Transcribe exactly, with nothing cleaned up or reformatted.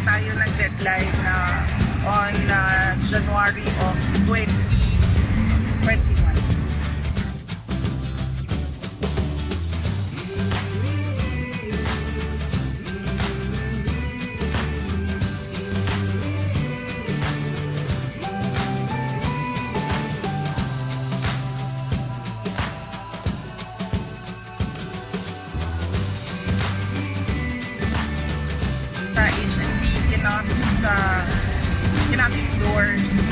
Tayo nag-deadline na on, ah, January of twenty twenty-one. Sa H and B, kinapit sa, kinapit doors.